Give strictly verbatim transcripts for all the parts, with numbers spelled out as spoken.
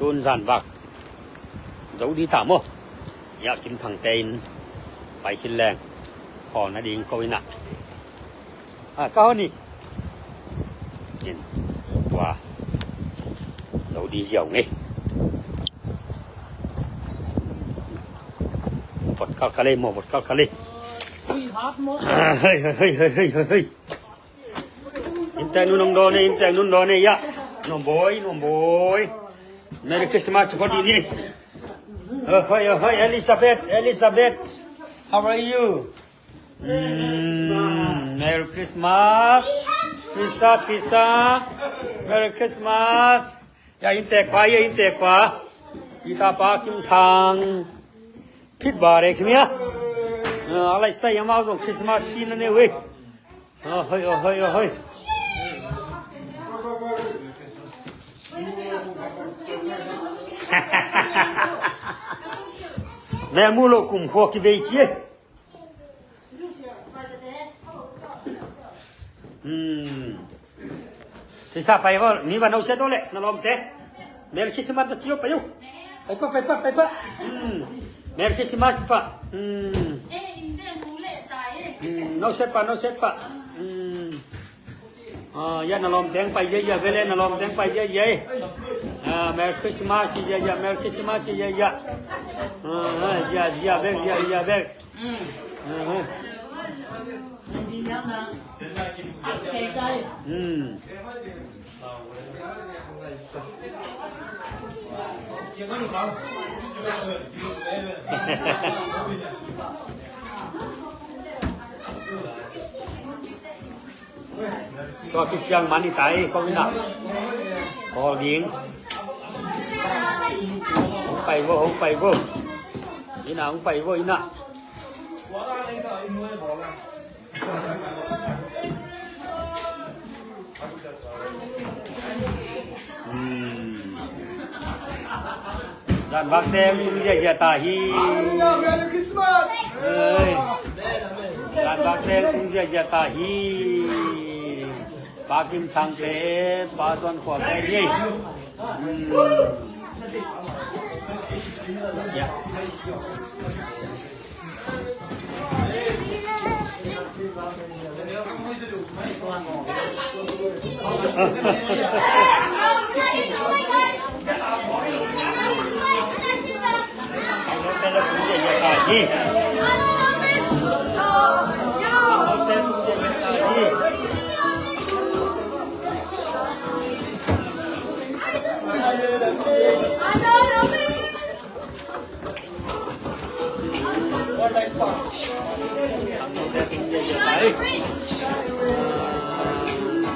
Tun zan vak zo ding ta maw? Hiah Kim Thangte in pai khin leng khawl nading ko ina. A, ka honi. In tua zo ding ziau ngei. Vot kalkal ei maw, vot kalkal ei. Hei, hei, hei. Inntek nun hong dawn ei, inntek nun dawn ei, ya. Nuam bawi, nuam bawi. Merry Christmas ci phot ding ni. Ahoy, ahoy, Elizabeth, Elizabeth. How are you? Mm, Merry Christmas. Trisha, Trisha. Merry Christmas. Ya, inntek pa, ya, inntek pa. Kita pa Kim Thang. Phit ba re khimia. A, a lai sai amau zong Christmas si na ne we. Ahoy, ahoy, ahoy. Mel mu lo kum khua kivei ci e. Hmm. Tisa pai vo, mi va no se do le, na lom te. Merry Christmas ta ci o pai o. Pai pa, pai pa, pai pa. Hmm. Merry Christmas pa. Hmm. Hmm, no se pa, no se pa. Hmm. A, ya na lom teng pai ya ya vele, na lom teng pai ya ya. A, Merry Christmas ya ya, Merry Christmas ya ya. A, a, ya ya vek, ya ya vek. A, a. Hmm. Tua khit ciang man i tai ko ina. Khawl ding. Hong pai vo, hong pai vo. Ina, hong pai vo ina. Hmm. Zan vak teng tung ziahziah ta hi. Hallelujah, Merry Christmas. Ei. Zan vak teng tung ziahziah ta hi. Pa Kim Thangte, Pa Tuan Khuate hi. Hmm. Ya.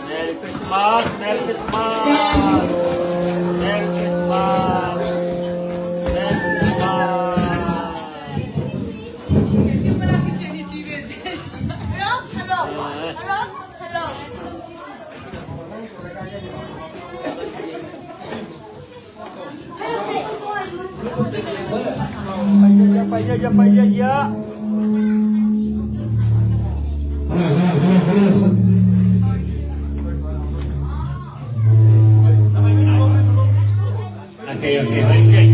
Merry Christmas, Merry Christmas, Merry Christmas, Merry Christmas. Hello, hello, hello, hello. Okay, okay, okay.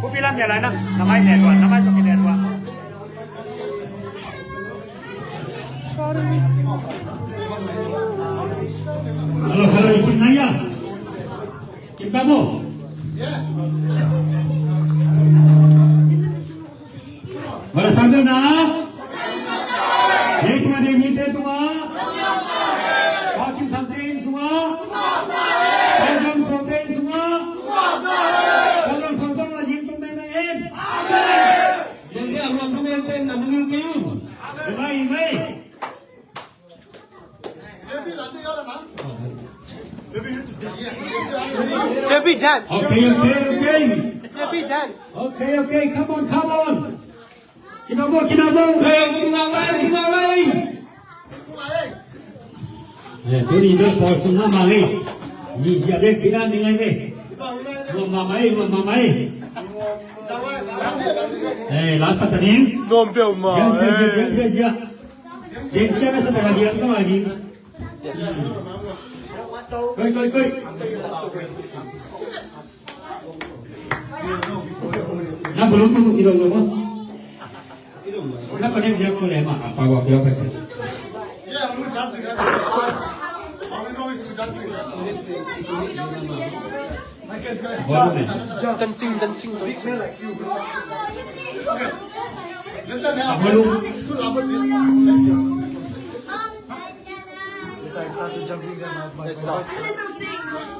Kupi lam ya lai nang, namai ne dua, namai toki ne dua. Sorry. Hello, hello, Kim Naya. Kim Kamo. Bala sangka na. Hei tua de mite tua. Pa Kim Thangte in sunga. Pa Zam Khote in sunga. Pa Zam Khote in sunga. Mite a ruang tung en ten na mungil kei un. Mai, mai. Baby dance. Okay, okay, okay. Baby dance. Okay, okay, come on, come on. Kinabo, kinabo. Hey, kinabo, kinabo. Eh, tuni bek pawl sung mah mah lei. Zizia bek pina ni ngai ve. Mah mah mai, mah mah mai. Eh, la sa ta ning. Nuam peuhmah, eh. Gel, gel, gel, gel, gel. Gel, gel, sa ta ning, gel, gel. Yes. Koi, koi, koi. Na bulu tu tu ilong lo mo. Na connect dia ko le ma apa wa pia pa. Volume. Dancing, dancing. Volume. Yes, sir.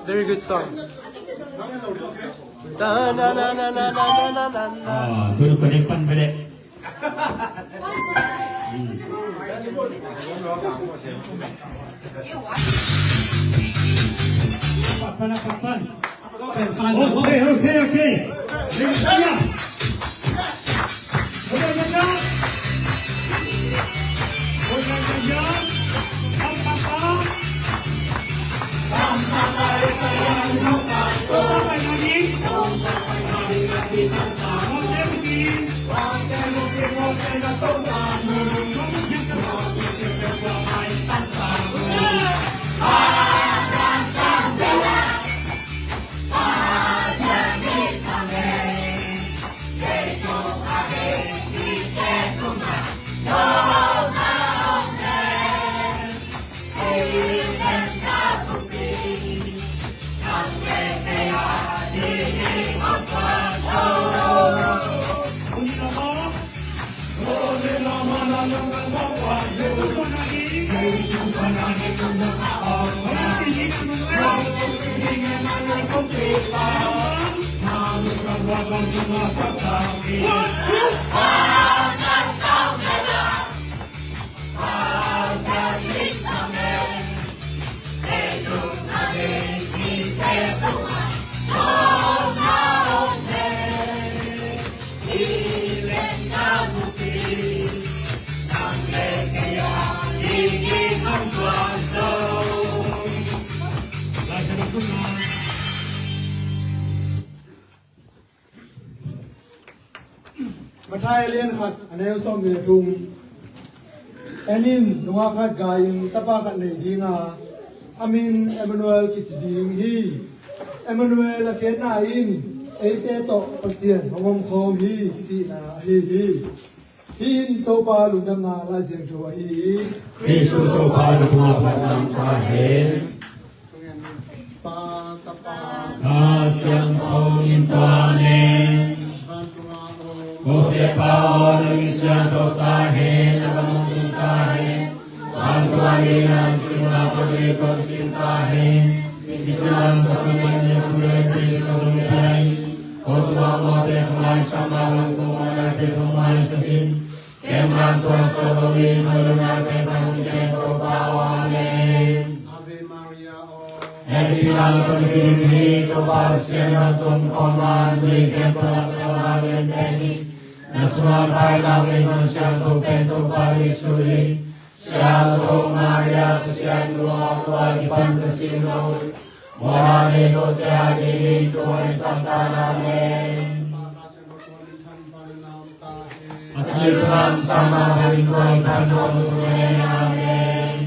Very good song. Da, na, na. Ah, tu ko ne pan bele. Pan, pan. Oh, okay, okay, okay. Matthai a lian khat, a neu sawm le thum. En in, nungak khat gai-in tapa khat nei ding a, a min Emmanuel kici ding hi. Emmanuel a kiatna in eite tawh Pasian hong omkhawm hi, cihna ahi hi. Hih in Topa lungdamna Lai Siangtho ahi hi. Jesu Topa na phung a phatna om ta hen. Pa, Tapa, Kha Siangtho min tawh, amen. Vantunga om. Ko Topa aw, na min siangtho ta hen, na gam hong tung ta hen. Vantunga dingin na hong simna bang leh kong sim ta hen. Hih Jesu lam sa min na kule ti ka lung pai. Ko tua mo te ka mai sa ma lang ko ma na te sa mai sa hin. Kem lam tua sa lo mi ma lo na te ka lung kem Topa aw, amen. Ave Maria, aw. Happy Mother's Day, Topa Pasian na tung kong man, we can put up the Mother and Baby. Na sungah pai na we kong siang to pen Topa Jesu hi. Siangtho Maria, Pasian nu aw, tua kipan ka sim lo. Mawhna nei kote adingin thupha hong sakna, amen. Pathian thupha hong sakna, Mari tua kipan tua nu amen, amen.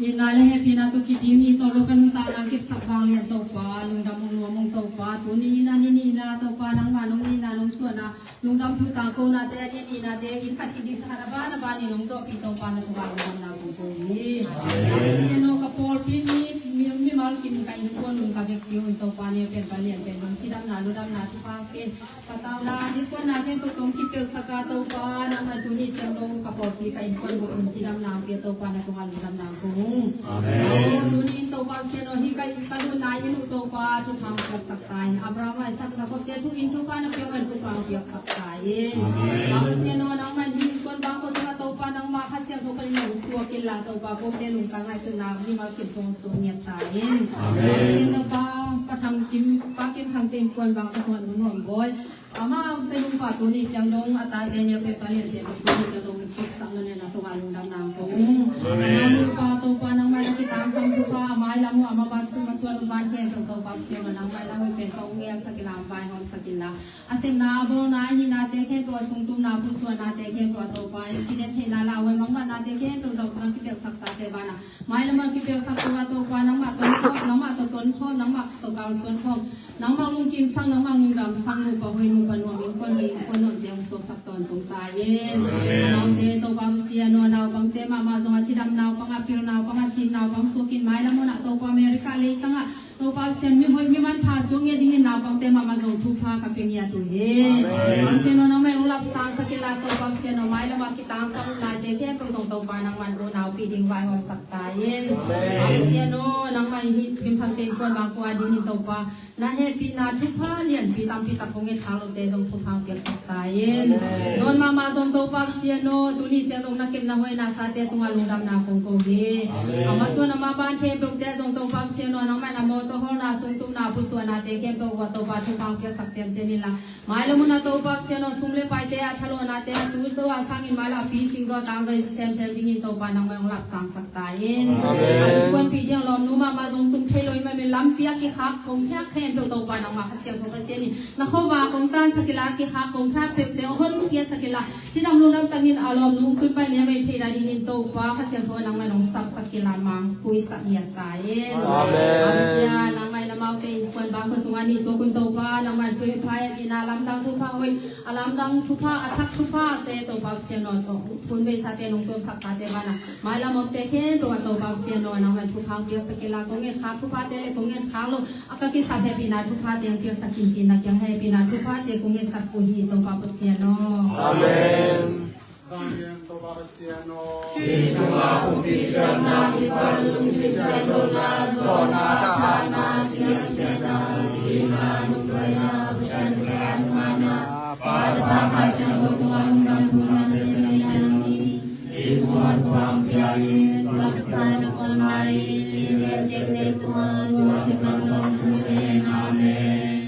Itna le hehpihna tawh kidim i tawlruk a nuntakna kipsak vanglian Topa, lungdam ung nuam ung Topa, tuni in a ni nihna Topa nangmah nong nihna nong suahna, lungdam thu tangkonate a ni nihnate in khat khit ding khat a ban a ban in hong zawhpih Topa na tungah lungdamna kong ko hi. Amen. Pasian aw, ka pawlpi mi, mi, mimal kim ka innkuan un ka vekpi un Topa ne pen palian pen hong cidamna lungdamna thupha pen Patau la, innkuanna khempeuh kong kipelhsak a Topa, nangmah tuni ciang dong ka pawlpi ka innkuan bup un cidamna pia Topa na tungah lungdamna kong ko ung. Amen. Aw, tuni in Topa Pasian aw, hih ka, ka lutna inn uh Topa, thupha hong piaksak ta in. Abraham, Isaac, Jacob te thu in Topa na pia man thupha hong piaksak ta in. Amen. Aw Pasian aw, nangmah hih innkuan bang ko sungah Topa nangmah Kha Siangtho panin hong suak inla Topa, kote lungtang ngaihsutna mimal kim hong suak ngiat ta in. Amen. Aw Pasian aw, Pa, Pa Thang Kim, Pa Kim Thang te innkuan bang ko sungah nuam bawi. Amaute nungpa tuni ciang dong a tate neu pek palian pek tuni ciang dong kiksak na nen a tungah lungdamna ang kong. Amen. Ama nungpa Topa nangmah na kitangsam thupha a mailam uh a mabat sung masuan uh van khempeuh Topa Pasian nangmah na hoih pen kong ngelsak inla vaihawmsak inla a sepna a bawlna a hihnate khempeuh a sungtumna pusuanate khempeuh a Topa accident theihna la a huai mangmahnate khempeuh Topa na kipelhsaksate banah mailam a kipelhsak Topa, Topa nangmah tonkhawm, nangmah tawh tonkhawm, nangmah tawh kalsuan khawm, nangmah lungkimsak, nangmah lungdamsak nupa hoih nupa nuam innkuan hoih innkuan nuamte hong suaksak tawntung ta in. Amen. Amaute Topa Pasian aw naupangte mahmah zong a cidam naupang a pil naupang a cin naupang suakin mailam hunah Topa America leitangah Topa Pasian mi hoih mi manpha suak ngiat dingin naupangte mahmah zong thupha ka pia ngiat uh hi. Amen. Pasian aw nangmah hong lapsangsak inla Topa Pasian aw mailam a kitangsam naite khempeuh zong Topa nangmah hong naupih ding vaihawmsak ta in. Amen. Pasian aw nangmah hih himphang tengkuan mangkua dingin Topa na hehpihna thupha lianpi tampi tak hong etkhak lote zong thupha hong piaksak ta in. Amen. Nawn mahmah zong Topa Pasian aw tuni ciang dong na kepna huaina sate tungah lungdamna kong ko hi. Amen. A masuan a maban khempeuhte zong Topa Pasian aw nangmah na mawtaw hawlna sungtumna pusuanate khempeuh uh a Topa thupha hong piaksak semsem inla mailam hunah Topa Pasian aw sum le paite a thalawhnate a tu Topa sangin mailam a picing zaw tang zaw i semsem dingin Topa nangmah hong lapsangsak ta in. Amen. A innkuanpih ding a lawmnu mahmah zong tung thei lo i mah min lampi a kikhak kong khiak khempeuh Topa nangmah Kha Siangtho Pasian in na khuavak kong tansak inla a kikhak kong khiak peuhte hong honsiasak inla cidam lungdam takin a lawmnu kut pai mei a mei theihna dingin Topa Kha Siangtho nangmah hong sapsak inla mangpuisak ngiat ta in. Amen. Pasian nangmah in amaute innkuan bang khua sungah nih tuak un Topa nangmah in thupha hehpihna lamdang thupha hoih a lamdang thupha a thak thuphate Topa Pasian aw tawh phun beisate nong tuamsaksate banah mailam omte khempeuh ah Topa Pasian aw nangmah thupha hong piaksak inla kong etkhak thuphate le kong etkhak loh a ka kisap hehpihna thuphate hong piaksak in ci-in na kiang hehpihna thuphate kong etsak uh hi Topa Pasian aw. Amen. Amen Topa Pasian aw. Amen.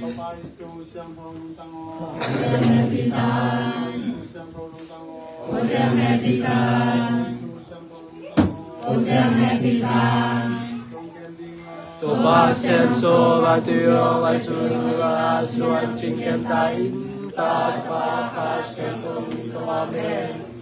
Topa Jesu siangtho lungtang aw. Jesu siangtho lungtang aw. Jesu siangtho lungtang aw. Topa Siangtho va tui aw va tui aw va suan cingkem ta in ta pa ka siangtho lungtang aw. Amen.